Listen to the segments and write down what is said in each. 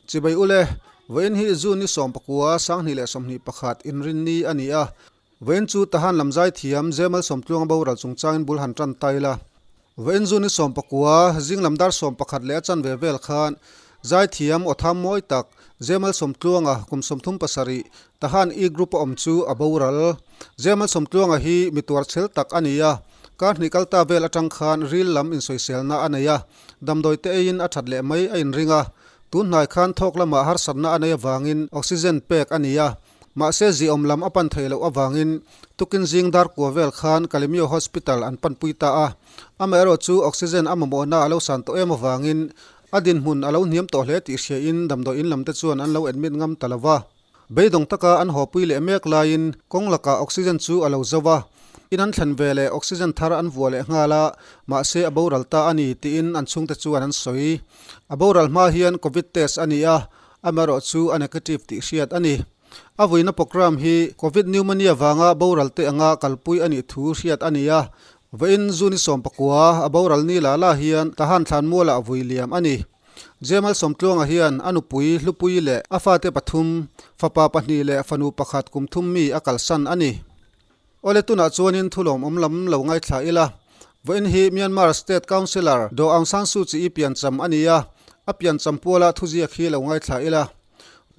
Chibai ule, vawiin hi June ni 19, 2021 inrinni a ni a. Vawiin chu Tahan lam zaithiam Zemal Sawmtluanga boral chungchangin bul han tan ta ila. Vawiin June ni 19, zing lam dar 11 leh a chanve vel khan zaithiam aw tham mawi tak Zemal Sawmtluanga kum 37 Tahan E Group a awm chu a boral. Zemal Sawmtluanga hi mi tuar chhel tak a ni a, kar hnih kal ta vel atang khan ril lam insawiselna a nei a, damdawi te eiin a that leh mai a inring a. Tun hnai khan thawk lamah harsatna a nei avangin oxygen pek a ni a, mahse ziawm lam a pan theih loh avangin tukin zing dar kua vel khan Kalemyo Hospital an panpui ta a. Amaherawh chu oxygen a mamawhna a lo san tawh em avangin a dinhmun a lo hniam tawh hle tih hriain damdawi in lamte chuan an lo admit ngam ta lo va. Beidawng taka an hawpui leh mek laiin kawng lakah oxygen chu a lo zo a, in an thlen ve leh oxygen thar an vuah leh nghal a, mahse a boral ta a ni tiin an chhungte chuan an sawi. A boral hma hian covid test a ni a, amaherawh chu a negative tih hriat a ni. A vuina programme hi covid pneumonia vanga boral te anga kalpui a nih thu hriat a ni a, vawiin June 19 a boral ni la la hian Tahan Thlanmualah vui liam a ni. Jemal Sawmtluanga hian a nupui Hlupui leh a fate pathum, fapa pahnih leh fanu pakhat kum thum mi a kalsan a ni. Awle tunah chuanin thulawm awm lam lo ngaithla ila. Vawiin hi Myanmar State Councillor Daw Aung San Suu Kyi piancham a ni a, a piancham puala thuziak hi lo ngaithla ila.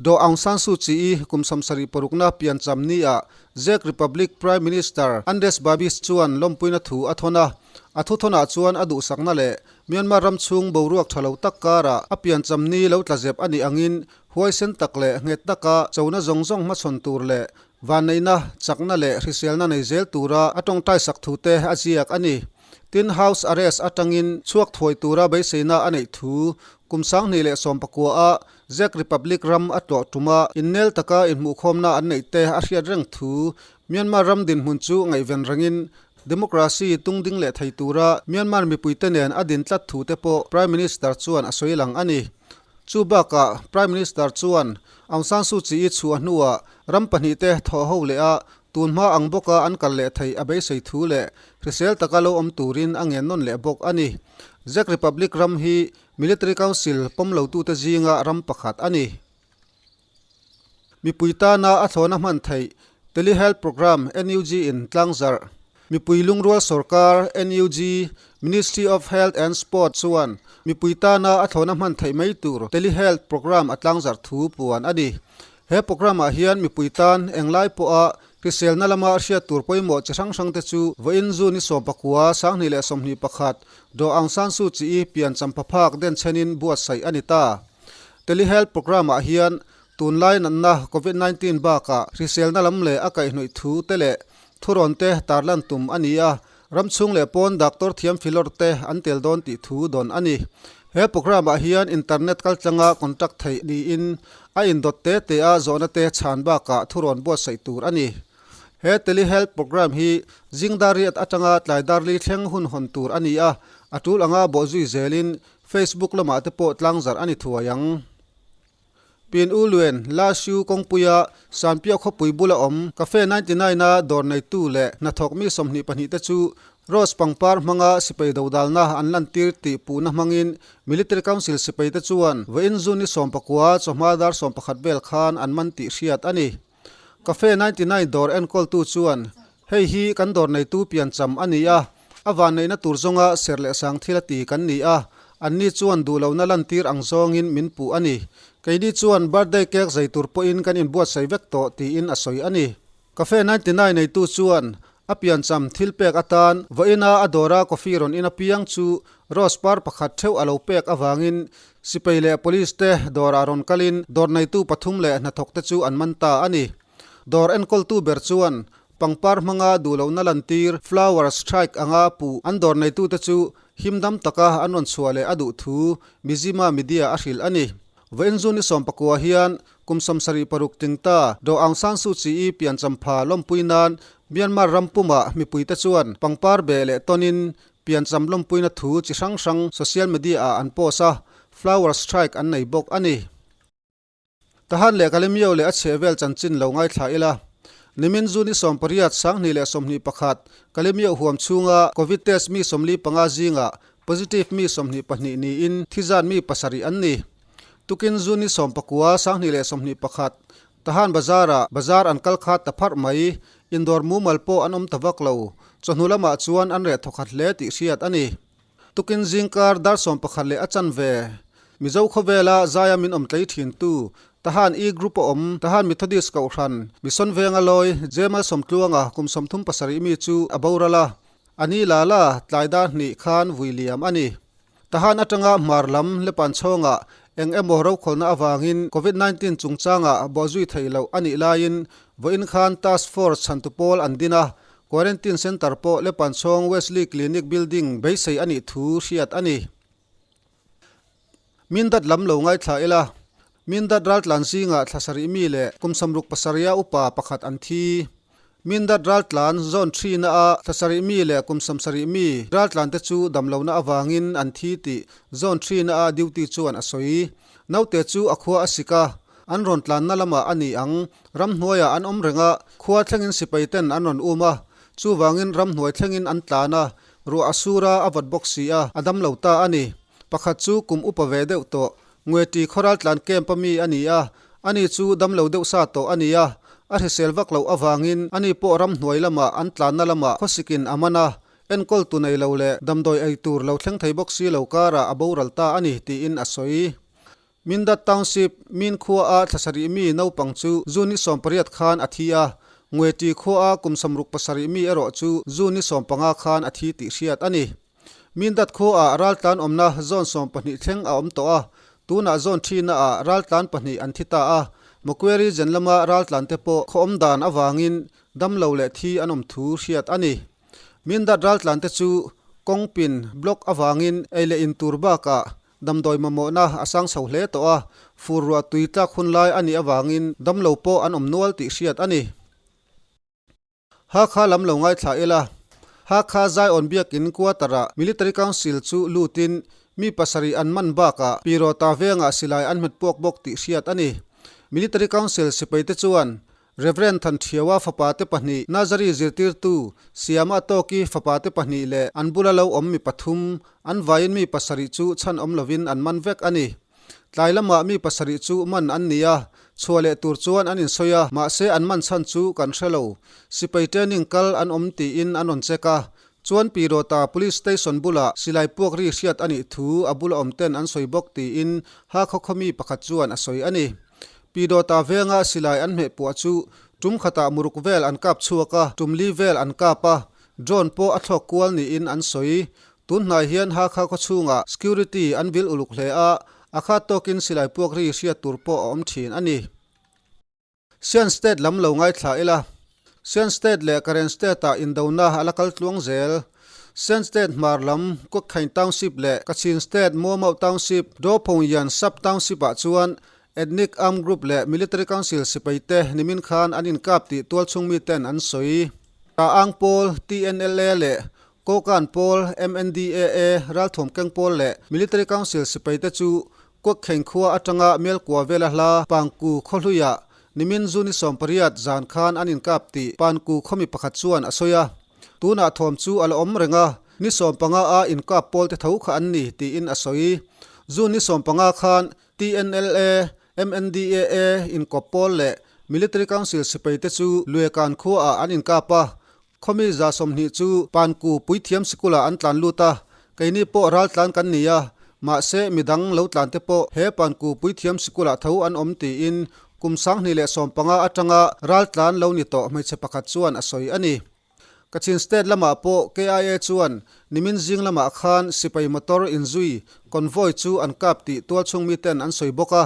Daw Aung San Suu Kyi kum 76na piancham ni ah Czech Republic Prime Minister Andres Babis chuan lawmpuina thu a thawn a, a thuthawnah chuan a duhsakna leh Myanmar ram chhung boruak tha lo tak karah a piancham ni lo tla zep a nih angin huaisen tak leh nghet taka chona zawng zawng hmachhawn tur leh vanneihna, chakna leh hriselna nei zel tura a tawngtai sak thu te a ziak a ni. Tin, house arrest atangin chhuak thuai tura beiseina a neih thu kum 2019 a Czech Republic ram a tlawh tuma innel taka inhmuhkhawmna an neih te a hriat reng thu Myanmar ram dinhmun chu ngaihven rengin Democracy tung ding leh thei tura Myanmar mipuite nen a din tlat thu te pawh Prime Minister chuan a sawi lang a ni. Chu bakah Prime Minister chuan Aung San Suu Kyi chhuah hnuah ram pahnihte thawh ho leh a tun hma ang bawka an kal leh theih a beisei thu leh hrisel taka lo awm turin a ngen nawn leh bawk a ni. Czech Republic ram hi Military Council pawm lotute zinga ram pakhat a ni. Mipui tana a thlawna hman theih Telehealth Programme NUG in tlangzarh. Mipui lungrual sorkar NUG, Ministry of Health and Sport chuan mipui tana a thlawna hman theih mai tur Telehealth Programme a tlangzarh thu puan a ni. He programme ah hian mipui tan englai pawha hriselna lama hriat tur pawimawh chi hrang hrang te chu vawiin June ni 19, 2021 Daw Aung San Suu Kyi pian champhaphak denchhenin buatsaih a ni ta. Telehealth programme ah hian tunlai natna Covid 19 bakah hriselna lam leh a kaihhnawih thu te leh thurawn te tarlan tum a ni a, ram chhung leh pawn doctor thiam filawr te an tel dawn tih thu dawn a ni. He programme ah hian internet kaltlanga contact theih niin a indawt te te a zawhna te chhan bakah thurawn buatsaih tur a ni. He telehealth programme hi zing dar riat atanga tlai dar li thleng hun hawn tur a ni a, a tul anga bawhzui zelin Facebook lamah te pawh tlangzarh a ni thuai ang. Pin U Luen, La Shu kawngpuia Sanpiau khawpui bula awm Cafe 99 a dawr neitu leh hnathawk mi 22 te chu Rose pangpar hmanga sipai dodalna an lantir tih puhna hmangin Military Council sipai te chuan vawiin June ni 19 chawhma dar 11 vel khan an man tih hriat a ni. Cafe 99 dawr enkawltu chuan, Hei hi kan dawr neitu piancham a ni a, a vanneihna tur zawnga ser leh sang thil a ti kan ni a, anni chuan duhlohna lantir ang zawngin min puh a ni. Keini chuan birthday cake zei tur pawhin kan inbuatsaih vek tawh tiin a sawi a ni. Cafe 99 neitu chuan a piancham thil pek atan vawiina a dawra coffee rawn in apiang chu rose par pakhat theuh a lo pek avangin sipai leh police te dawrah rawn kalin dawr neitu pathum leh hnathawk te chu an man ta a ni. Dawr enkawltu ber chuan pangpar hmanga duhlohna lantir flower strike anga puh an dawr neitute chu himdam taka an rawn chhuah leh a duh thu Mizzima media a hrilh a ni. Vawiin June ni 19 hian kum 76 tling ta Daw Aung San Suu Kyi pianchampha lawmpui nan Myanmar ram pumah mipuite chuan pangpar beh leh tawnin piancham lawmpuina thu chi hrang hrang social media ah an post a, flower strike an nei bawk a ni. Tahan leh Kalemyo leh a chhehvel chanchin lo ngaithla ila. Nimin June 18, 2021, Kalemyo huam chhunga Covid test mi 45 zingah positive mi 22 niin thizan mi pasarih an ni. Tukin June ni 19, 2021, Tahan Bazar-ah bazar an kal khat ta pharh mai. Indawr mumal pawh an awm ta vak lo. Chawhnu lamah chuan an reh thawkhat hle tih hriat a ni. Tukin zingkar dar 11 leh a chanve. Mizo khawvela zaia min awm tlei thintu Tahan E Group a awm Tahan Methodist Kohhran Mission Venga lawi Jemal Sawmtluanga kum 37 mi chu a boral a, a ni la la tlai dar hnih khan vui liam a ni. Tahan atanga hmar lam Lepan chhawngah eng emaw rokhawlna avangin Covid 19 chungchangah bawhzui theih loh a nih laiin vawiin khan Task Force chhantu pawl an din a, Quarantine Centre pawh Lepan chhawng Wesley Clinic Building beisei a nih thu hriat a ni. Mindat lam lo ngaithla ila, Mindat raltlan zingah thla sarih mi leh kum 67 a upa pakhat an thi. Mindat raltlan zone three-na a thla sarih mi leh kum 70 mi raltlan te chu damlohna avangin an thi tih zone three-na a duty chuan a sawi. Naute chu a khua a sik a, an rawn tlanna lamah a ni ang. Ramhnuaiah an awm reng a, khua thlengin sipai ten an rawn um a, chuvangin ramhnuai thlengin an tlan a, ruah a sur a, a vat bawk si a, a damlo ta a ni. Pakhat chu kum upa ve deuh tawh, Ngueti khawral tlan camp a mi a ni a, ani chu damlo deuh sa tawh a ni a, a hrisel vak loh avangin ani pawh ramhnuai lamah an tlanna lamah khawsikin a man a, enkawl tu nei lo leh damdawi ei tur lo thleng thei bawk si lo karah a boral ta a ni tiin a sawi. Mindat Township, Min khua a thla sarih mi naupang chu June ni 18 khan a thi a, Ngueti khua a kum 67 mi erawh chu June ni 15 khan a thi tih hriat a ni. Mindat khuaah raltlan awmna zone 12 thleng a awm tawh a, tunah zone thina ah raltlan pahnih an thi ta a, Macquarie Region lama raltlan te pawh khaw awm dan avangin damlo leh thi an awm thu hriat a ni. Mindat raltlan te chu kawngpin block avangin ei leh in tur bakah damdawi mamawhna a sang chho hle tawh a, fur ruah tui tlak hun lai a nih avangin damlo pawh an awm nual tih hriat a ni. Hakha lam lo ngaithla ila, Hakha Zion Biakin quarter-ah Military Council chu lutin mi pasarih an man bakah Pirota vengah silai an hmet puak bawk tih hriat a ni. Military Council sipaite chuan Rev. Thanthiaua fapate pahnih, Nazari zirtirtu Siama Tawki fapate pahnih leh an bula lo awm mi pathum, an vaiin mi pasarih chu chhan awm lovin an man vek a ni. Tlai lamah mi pasarih chu man an ni a, chhuah leh tur chuan an insawi a, mahse an man chhan chu kan hre lo. Sipai training kal an awm tiin an rawn check a, chuan Pirawta Police Station bulah silai puak ri hriat a nih thu a bula awm ten an sawi bawk tiin Hakhaw khaw mi pakhat chuan a sawi a ni. Pirawta venga silai an hmeh puah chu tum khatah muruk vel an kap chhuak a, tum li vel an kap a, drone pawh a thlawk kual niin an sawi. Tun hnai hian Hakha khaw chhungah security an vil uluk hle a, a khat tawkin silai puak ri hriat tur pawh a awm thin a ni. Sian State lam lo ngaithla ila, Sian State leh Karen State-ah indona a la kal tluang zel. Sian State hmar lam Kwekhain Township leh Kachin State Muamauh Township, Dawphongyan Sub-Township-ah chuan Ethnic Armed Group leh Military Council sipaite nimin khan an inkap tih tualchhung miten an sawi. Taang pawl, TNLA leh Kawkan pawl, MNDAA, ralthuam keng pawl leh Military Council sipaite chu Kuakkheng khua atanga Melkua vela hla Pangku khawhluiah nimin June 18 zan khan an inkap tih Panku khawmi pakhat chuan a sawi a. Tunah thawm chu a la awm reng a, ni 15 a inkap pawlte tho kha an ni tiin a sawi. June 15 khan TNLA, MNDAA inkawp pawl leh Military Council sipaite chu Luekan khuaah an inkap a, Khawmi 120 chu Panku Puithiam Sikulah an tlan lut a, keini pawh ral tlan kan ni a, mahse midang lo tlan te pawh he Panku Puithiam Sikulah tho an awm tiin kum 2015 atanga ral tlan lo ni tawh hmeichhe pakhat chuan a sawi a ni. Kachin State lamah pawh KIA chuan nimin zing lamah khan sipai motor inzui convoy chu an kap tih tualchhung miten an sawi bawk a.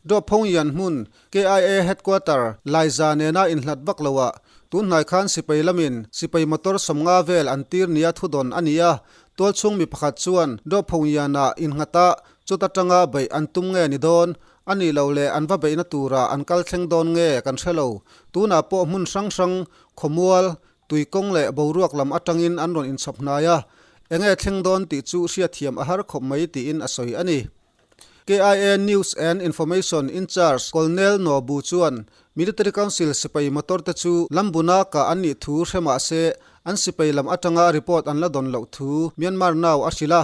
Dawhphawng Yan hmun KIA Headquarter Laiza nena inhlat vak loah tun hnai khan sipai lamin sipai motor 50 vel an tir nia thudawn a ni a, tualchhung mi pakhat chuan Dawhphawng Yanah innghatah chuta tanga beih an tum nge ni dawn a nih loh leh an va beihna turah an kal thleng dawn nge kan hre lo. Tunah pawh hmun hrang hrang, khawmual, tuikawng leh boruak lam atangin an rawn inchhawp hnai a, enge thleng dawn tih chu hriatthiam a har khawp mai tiin a sawi a ni. KIA News and Information In-charge Colonel Nobu chuan Military Council sipai motor te chu Lambuna kah an nih thu hre mah se an sipai lam atanga report an la dawn loh thu Myanmar Now a hrilh a.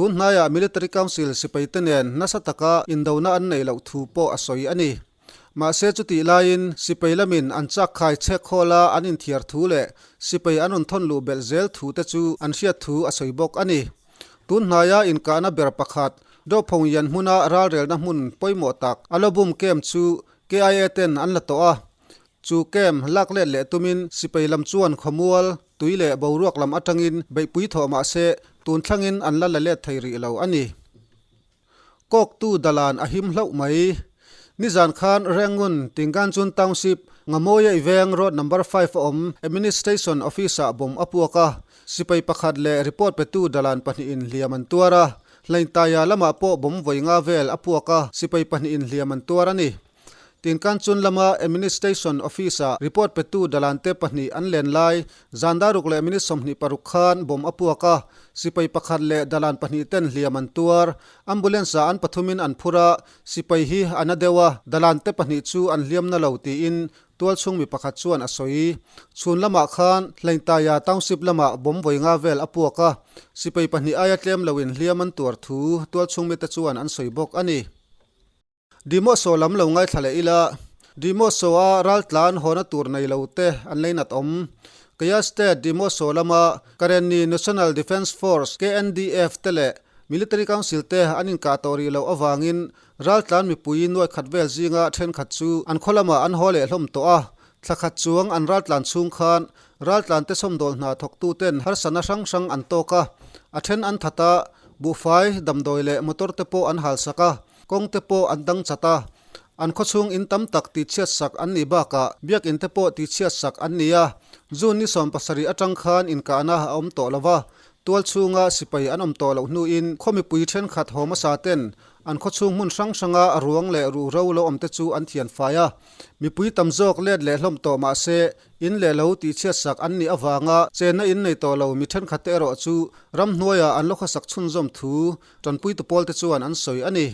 Tun hnaiah Military Council sipaite nen nasa taka indona an neih loh thu pawh a sawi a ni. Mahse chutih laiin sipai lamin an chak khai chhek khawla an inthiar thu leh sipai an rawn thawn luh belh zel thu te chu an hriat thu a sawi bawk a ni. Tun hnaia inkahna ber pakhat, Dawhphawng Yan hmuna ralrelna hmun pawimawh tak Alobum Camp chu KIA ten an la tawh a. Chu camp lak let leh tumin sipai lam chuan khawmual, tui leh boruak lam atangin beihpui thawh mahse tun thlangin an la la let thei rih lo a ni. Kawktu dalan a him hlauh mai. Nizan khan Rangoon, Tinganchun Township, Ngamoia i veng road number 5 a awm Administration Office-ah bomb a puak a, sipai pakhat leh report petu dalan pahnihin hliam an tuar a. Hlaintaia lamah pawh bomb vawi nga vel a puak a, sipai pahnihin hliam an tuar a ni. Tinkanchun lama Administration Office-ah report petu dalante pahnih an len lai, zan daruk leh minute 26 khan bomb a puak a, sipai pakhat leh dalan pahnih ten hliam an tuar. Ambulance-ah an pathumin an phur a, sipai hi a na deuh a, dalante pahnih chu an hliam na lo tiin tualchhung mi pakhat chuan a sawi. Chhun lamah khan Hlaintaia Township lamah bomb vawi nga vel a puak a, sipai pahnih aia tlem loin hliam an tuar thu tualchhung mite chuan an sawi bawk a ni. Dimoso lam lo ngaithla leh ila, Dimoso-a raltlan hawna tur nei lo te an leinat awm. Kaya State Dimoso lama Karenni National Defence Force, KNDF, te leh Military Council te an inkah tawh rih loh avangin raltlan mipui nuai khat vel zinga thenkhat chu an khaw lamah an haw leh hlawm tawh a. Thla khat chuang an raltlan chhung khan raltlan te sawmdawl hna thawktu ten harsatna hrang hrang an tawk a, a then an that a, buhfai, damdawi leh motor te pawh an halsak a. Kawng te pawh an dang chat a, an khawchhung in tam tak tihchhiat sak an nih bakah biakinn te pawh tihchhiat sak an ni a. June ni 70 atang khan inkahna a awm tawh lo va, tual chhunga sipai an awm tawh loh hnuin khaw mipui thenkhat haw hmasa ten an khawchhung hmun hrang hranga a ruang leh ruhro lo awm te chu an thian fai a. Mipui tam zawk let leh hlawm tawh mah se in leh lo tihchhiat sak an nih avanga chenna in nei tawh lo mi thenkhat te erawh chu ramhnuaiah an lawkha sak chhunzawm thu Tanpuitu pawlte chuan an sawi a ni.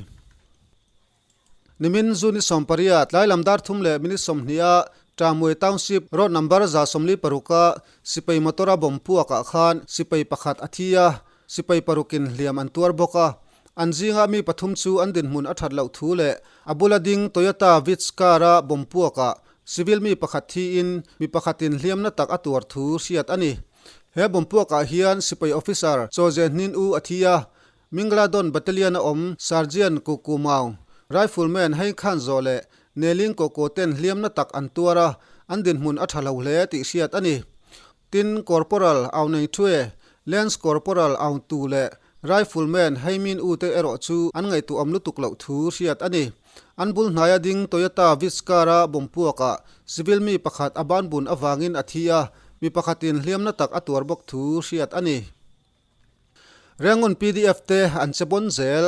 Nimin June 18, tlai lam dar thum leh minute 20 a Ṭamuai Township road number 146 a sipai motor a bomb puakah khan sipai pakhat a thi a, sipai parukin hliam an tuar bawk a. An zinga mi pathum chu an dinhmun a that loh thu leh a bula ding Toyota Vitz car a bomb puakah civil mi pakhat thiin mi pakhatin hliamna tak a tuar thu hriat a ni. He bompuakah hian sipai officer Chaw Ze Hnin U a thi a, Mingladon Battalion a awm Sergeant Ku Ku Maung, Rifleman Hein Khan Zaw leh Neling Ko Ko ten hliamna tak an tuar a, an dinhmun a tha lo hle tih hriat a ni. Tin, Corporal Aung Neng Thwe, Lance Corporal Aung Tu leh Rifleman Hein Min U te erawh chu an ngaihtuahawm lutuk loh thu hriat a ni. An bul hnaia ding Toyota Vitz car-a bompuakah civil mi pakhat a banbun avangin a thi a, mi pakhatin hliamna tak a tuar bawk thu hriat a ni. Rangoon PDF te an che bawn zel.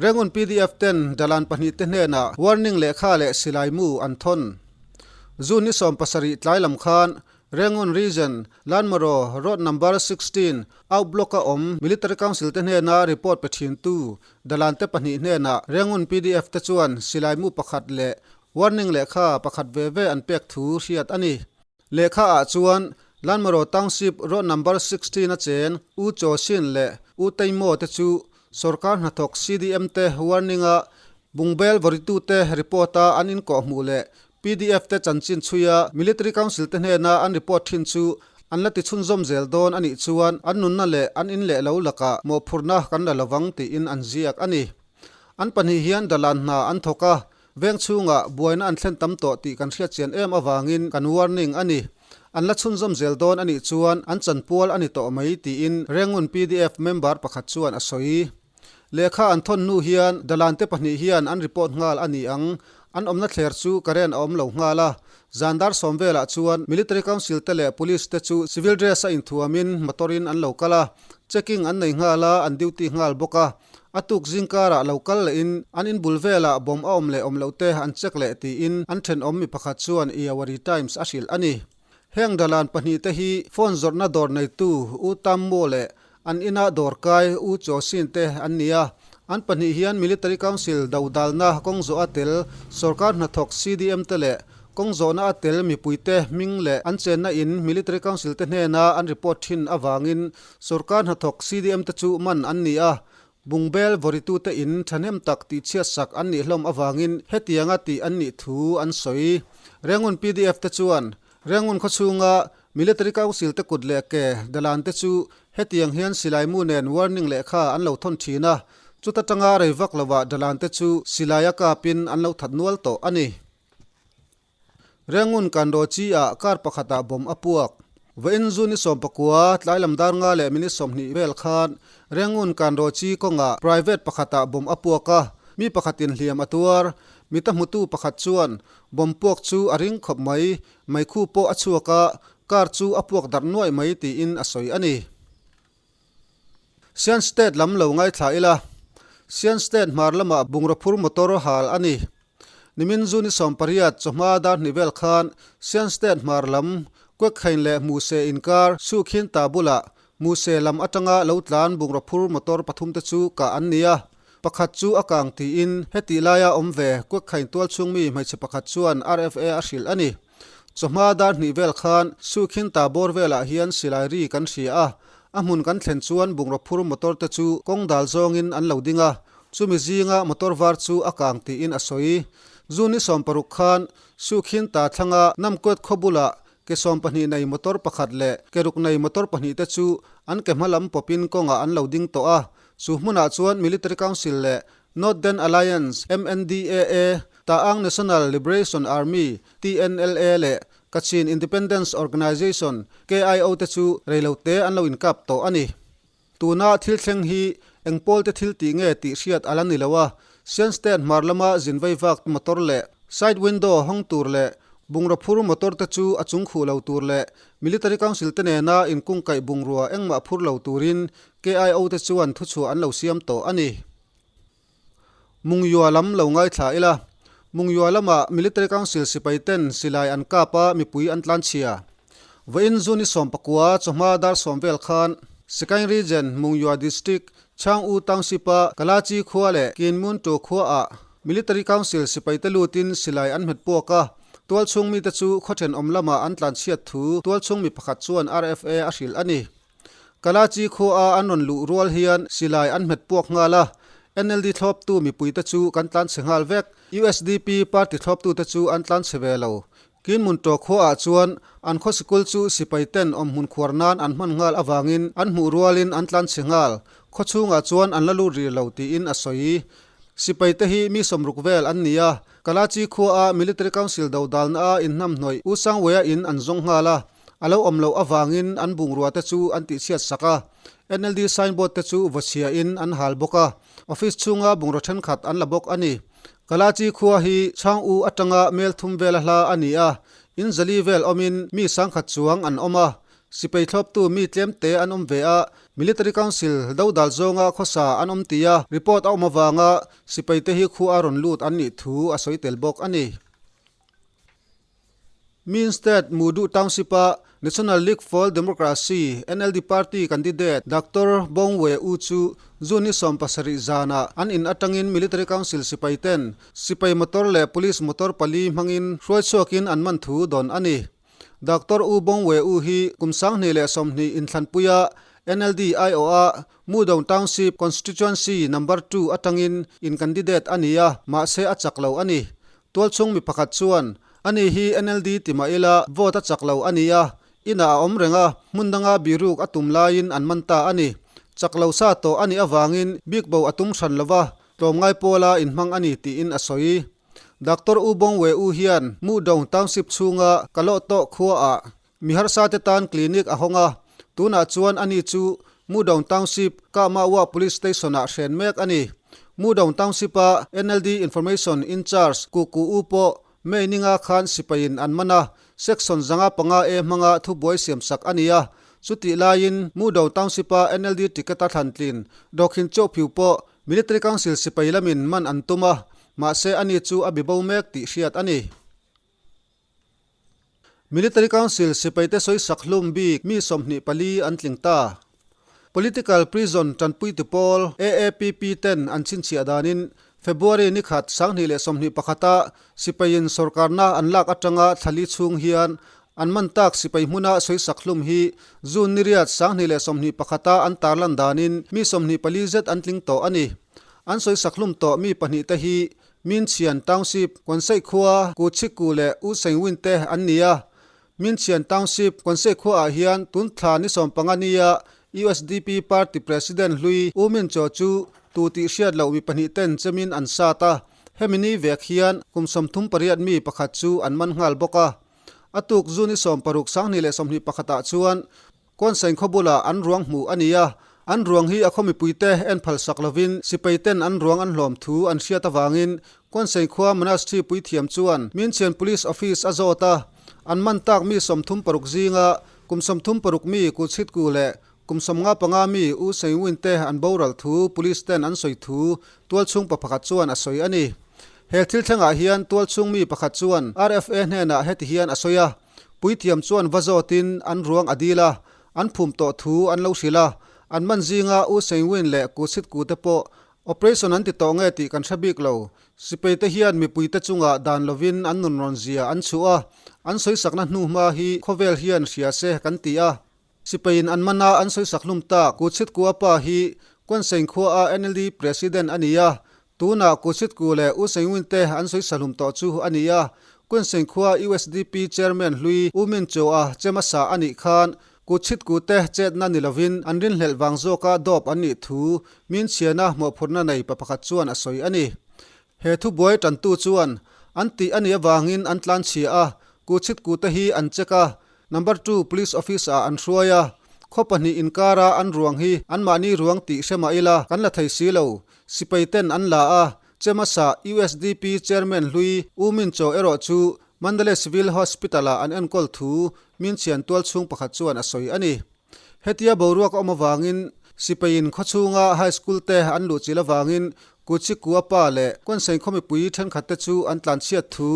Rangoon PDF ten dalan pahnih te hnenah warning lehkha leh silai mu an thawn. June ni 17 tlai lam khan Rangoon Region, Lanmaraw, Road Number 16, Out Block-a awm Military Council te hnena report pe thintu dalan te pahnih hnenah Rangoon PDF te chuan silai mu pakhat leh warning lehkha pakhat ve ve an pek thu hriat a ni. Lehkha ah chuan Lanmaraw Township Road Number 16 a chen U Chaw Sin leh U Teimo te chu Sorkar hnathawk CDM te warning-a bungbel vawritute report-a an inkawhhmuh leh PDF te chanchin chhuia Military Council te hnena an report thin chu an la tichhunzawm zel dawn a nih chuan an nunna leh an in leh lo lakah mawhphurhna kan la lovang tiin an ziak a ni. An pahnih hian dalan hna an thawk a, veng chhungah buaina an thlen tam tawh tih kan hriatchian em avangin kan warning a ni. An la chhunzawm zel dawn a nih chuan an chanpual a ni tawh mai tiin Rengun PDF member pakhat chuan a sawi. Lehkha an thawn hnu hian dalan te pahnih hian an report nghal a ni ang. An awmna thler chu current a awm lo nghal a. Zan dar sawm velah chuan Military Council te leh Police te chu civil dress a inthuamin motor in an lo kal a. Checking an nei nghal a, an duty nghal bawk a. A tuk zingkarah lo kal lehin an inbul velah bomb a awm leh awm loh te an check leh tiin an thenawm mi pakhat chuan Iawari Times a hrilh a ni. Heng dalan pahnih te hi phone zawrhna dawr neitu U Tam Maw leh an inah dawr kai U Chaw Sin te an ni a. An pahnih hian Military Council dodalna kawng zawh a tel sorkar hnathawk CDM te leh. Kawng zawhna a tel mipuite hming leh an chenna in Military Council te hnena an report thin avangin sorkar hnathawk CDM te chu man an ni a, Bungbel vawritute in thahnem tak tihchhiatsak an nih hlawm avangin hetianga tih an nih thu an sawi. Rengun pdf te chuan Rengun khawchhunga Military Council te kut leh ke dalan te chu hetiang hian silaimu nen warning lehkha an lo thawn thin a, chuta tanga rei vak lovah dalan te chu silai a kapin an lo that nual tawh a ni. Rengun Kandaw chi ah kar pakhatah bomb a puak. Vawiin June 19 tlai lam dar nga leh minute 20 vel khan Rengun Kandaw chi kawngah private pakhatah bomb a puak a, mi pakhatin hliam a tuar. Mita hmutu pakhat chuan bomb puak chu a ring khawp mai, meikhu pawh a chhuak a, car chu a puak darh nuaih mai tiin a sawi a ni. Sian State lam lo ngaithla ila, Sian State hmar lamah bungraw phur motor hal a ni. Nimin June 18 chawhma dar hnih vel khan Sian State hmar lam Kwekhain leh Muse inkar Sukhin ta bulah Muse lam atanga lo tlan bungraw phur motor pathum te chu kah an ni a, pakhat chu a kang tiin hetih laia awm ve Kwekhain tualchhung mi hmeichhe pakhat chuan RFA a hrilh a ni. Chawhma dar hnih vel khan Sukhin ta bawr velah hian silai ri kan hria a, a hmun kan thlen chuan bungraw phur motor te chu kawng dal zawngin an lo ding a, chumi zinga motor var chu a kang tiin a sawi. June 16 khan Sukhin ta thlanga Namkuat khaw bulah ke 12 nei motor pakhat leh ke ruk nei motor pahnih te chu an ke hma lam pawpin kawngah an lo ding tawh a, chu hmunah chuan Military Council leh Northern Alliance, MNDAA, Ta'ang National Liberation Army, TNLA, leh Kachin Independence Organization, KIO, te chu reilote an lo inkap tawh a ni. Tuna thil thleng hi eng pawlte thil tih nge tih hriat a la ni lo a, Shan State hmar lama zin veivak motor leh side window hawng tur leh bungraw phur motor te chu a chung khuh lo tur leh Military Council te nena inkungkaih bungrua engmah phur lo turin KIO te chuan thuchhuah an lo siam tawh a ni. Mungyua lam lo ngaithla ila. Mungyua lamah Military Council sipai ten silai an kap a, mipui an tlanchhia. Vawiin June 19 chawhma dar 10 vel khan Sikaing Region, Mungyua District, Chhang-U Township-a Kalachi khua leh Kinmun-To khuaah Military Council sipai te lutin silai an hmet puak a, tualchhung mite chu khaw thenawm lamah an tlanchhiat thu tualchhung mi pakhat chuan RFA a hrilh a ni. Kalachi khuaa an rawn luh rual hian silai an hmet puak nghal a, NLD thlawptu mipuite chu kan tlanchhe nghal vek. USDP party thlawptute chu an tlanchhe ve lo. Kinmun Taw khuaah chuan an khaw sikul chu sipai ten awmhmun khuar nan an hman nghal avangin an hmuh rualin an tlanchhe nghal. Khaw chhungah chuan an la lut rih lo tiin a sawi. Sipai te hi mi 60 vel an ni a, Kalachi khuaa Military Council dodalna a inhnamhnawih U Sangwea in an zawng nghal a. A lo awm loh avangin an bungrua te chu an tihchhiat sak a, NLD signboard te chu vawchhia in an hal bawk a, office chhunga bungraw thenkhat an la bawk a ni. Kalachi khua hi Chhang U atanga mel thum vela hla a ni a, in zali vel awmin mi 10,000 chuang an awm a, sipai thlawptu mi tlem te an awm ve a, Military Council dodal zawnga khawsa an awm tia report a awm avanga sipai te hi khua a rawn lut an nih thu a sawi tel bawk a ni. Min State Mudu Township-a National League for Democracy, NLD, party candidate Doctor Bong We U chu June 17 zanah an in atangin Military Council sipai ten sipai motor leh police motor pali hmangin hruai chhuakin an man thu dawn a ni. Doctor U Bong We U hi kum 2020 inthlanpuia NLD aiawha Mudong Township Constituency Number 2 atangin in candidate a ni a, mahse a chak lo a ni. Tualchhung mi pakhat chuan, Ani hi NLD ti mah ila vote a chak lo a ni a, inah a awm reng a, hmun danga biruk a tum laiin an man ta a ni. Chak lo sa tawh a nih avangin bik bo a tum hran lo va, tlawmngai pawla inhmang a ni tiin a sawi. Doctor U Bong We U hian Mudong Township chhunga Kalawhtawh khuaah Mi harsa te tan clinic a hawng a, tunah chuan ani chu Mudown Township, Kahmahua Police Station-ah hren mek a ni. Mudown Township-a NLD Information In-Charge Kuku U pawh May ninga khan sipaiin an man a, Section 505 A hmanga thubuai siamsak a ni a. Chutih laiin Mudown Township-a NLD ticket a thlan tlin Dawkhin Chawphiu pawh Military Council sipai lamin man an tum a, mahse ani chu a bibo mek tih hriat a ni. Military Council sipaite sawisak hlum bik mi 24 an tling ta. Political Prison tanpuitu pawl AAPP ten an chhinchhiah danin February ni khat 2021 a sipaiin sorkarna an lak atanga thlali chhung hian an man tak sipai hmuna sawisak hlum hi June ni riat 2021 a an tarlan danin mi 24 zet an tling tawh a ni. An sawisak hlum tawh mi pahnih te hi Minchhian Township, Kawnseih khua, Kuchhiku leh U Sengwin te an ni a. Minchhian Township, Kawnseih khuaah hian tun thla ni 15 nia USDP party president hlui U Min Chaw chu tu tih hriat loh mi pahnih ten chemin an sat a, hemi ni vek hian kum 38 mi pakhat chu an man nghal bawk a. A tuk zu ni 60 2021 ah chuan Kawnsain khaw bulah an ruang hmuh a ni a, an ruang hi a khaw mipuite en phal sak lovin sipai ten an ruang an hlawm thu an hriat avangin Kawnsain khua Monastery puithiam chuan Minchhian Police Office a zawt a, an man tak mi 36 zinga kum 36 mi Kuchhitku leh kum 55 mi U Sengwin te an boral thu Police ten an sawi thu tualchhung pa pakhat chuan a sawi a ni. He thil thlengah hian tualchhung mi pakhat chuan RFA hnenah heti hian a sawi a. Puithiam chuan va zawtin an ruang a dil a, an phum tawh thu an lo hrilh a, an man zinga U Sengwin leh Ku Chhitku te pawh operation an ti tawh nge tih kan hre bik lo. Sipai te hian mipuite chungah dan lovin an nunrawn zia an chhuh a, an sawisakna hnuhma hi khawvel hian hria se kan ti a. Sipaiin an man a, an sawisak hlum tak. Ku Chhitku a pa hi Kuansain khua a NLD President a ni a, tunah Ku Chhitku leh U Sengwin te an sawisa hlum tawh chu a ni a. Kuansain khua USDP Chairman hlui U Min Cho a che hmasa a nih khan Ku Chhitku te chetna ni lovin an rinhlelh vang zawka dawp an nih thu min chhiana mawhphurhna nei pa pakhat chuan a sawi a ni. He thubuai tantu chuan an tih a nih avangin an tlanchhia a, Ku Chhitku te hi an check a, Number two Police Office ah an hruai a, khaw pahnih inkara an ruang hi anmahni ruang tih hre mah ila kan la thei si lo. Sipai ten an la a, che hmasa USDP Chairman hlui U Min Chaw erawh chu Mandalay Civil Hospital ah an enkawl thu min chhian tual chhung pakhat chuan a sawi a ni. Hetia boruak a awm avangin sipaiin khawchhunga high school te an luh chilh avangin Kuchikua pa leh Kawnsain khaw mipui thenkhat te chu an tlanchhiat thu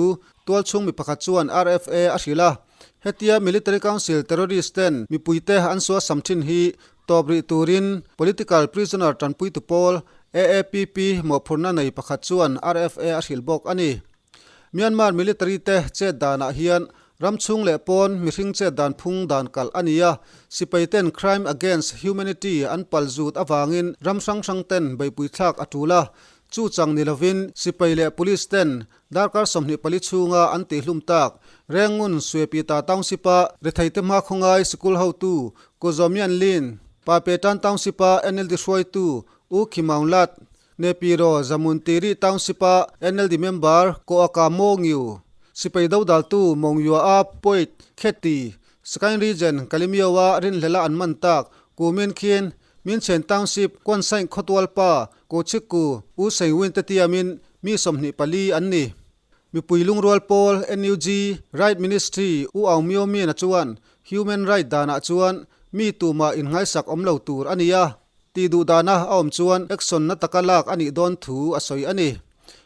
tualchhung mi pakhat chuan RFA a hrilh a. Hetia Military Council terrorist ten mipuite an suasam thin hi tawp rih turin political prisoner tanpuitu pawl AAPP mawhphurhna nei pakhat chuan RFA a hrilh bawk a ni. Myanmar military te chet danah hian ram chhung leh pawn mihring chet dan phung dan kalh a ni a, sipai ten crime against humanity an pal zut avangin ram hrang hrang ten beihpui thlak a tul a, chu chang ni lovin sipai leh police ten darkar 24 chhunga an tihhlum tak Rengun Suepita Township a retheite hma khawngai sikul hotu Ku Zaw Myan Lin, Papetan Township a NLD hruaitu U Khi Maung Lat, Nepiro Zamuntiri Township a NLD member Koaka Mawngyu, sipai dodaltu Mawngyua a Poet Kheti, Sagaing Region Kalemyo a rinhlela an man tak Kumin Khin, Minchen Township Kuansaing khawtualpa Ku Chhikku U Sengwin te tiamin mi 24 an ni. Mipui lungrual pawl NUG Right Ministry U Aung Myo Min a chuan Human Right danah chuan mi tumah inngaisak awm lo tur a ni a. Tih duh dana a awm chuan action na taka lak a nih dawn thu a sawi a ni.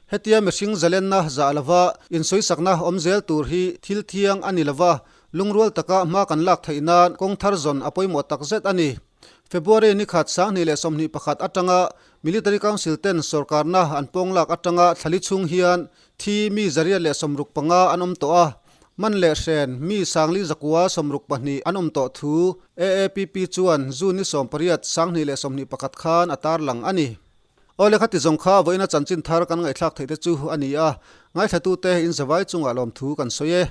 Hetia mihring zalenna zah lova insawisakna awm zel tur hi thil thiang a ni lova, lungrual taka hma kan lak theih nan kawng thar zawn a pawimawh tak zet a ni. February ni khat 2021 atanga Military Council ten sorkarna an pawng lak atanga thlali chhung hian thi mi 165 an awm tawh a, Man leh hren mi 4962 an awm tawh thu AAPP chuan June ni 18 2021 khan a tarlang a ni. Aw le khati zawng kha vawiina chanchin thar kan ngaihthlak theih te chu a ni a, ngaithlatute in zavai chungah lawmthu kan sawi e.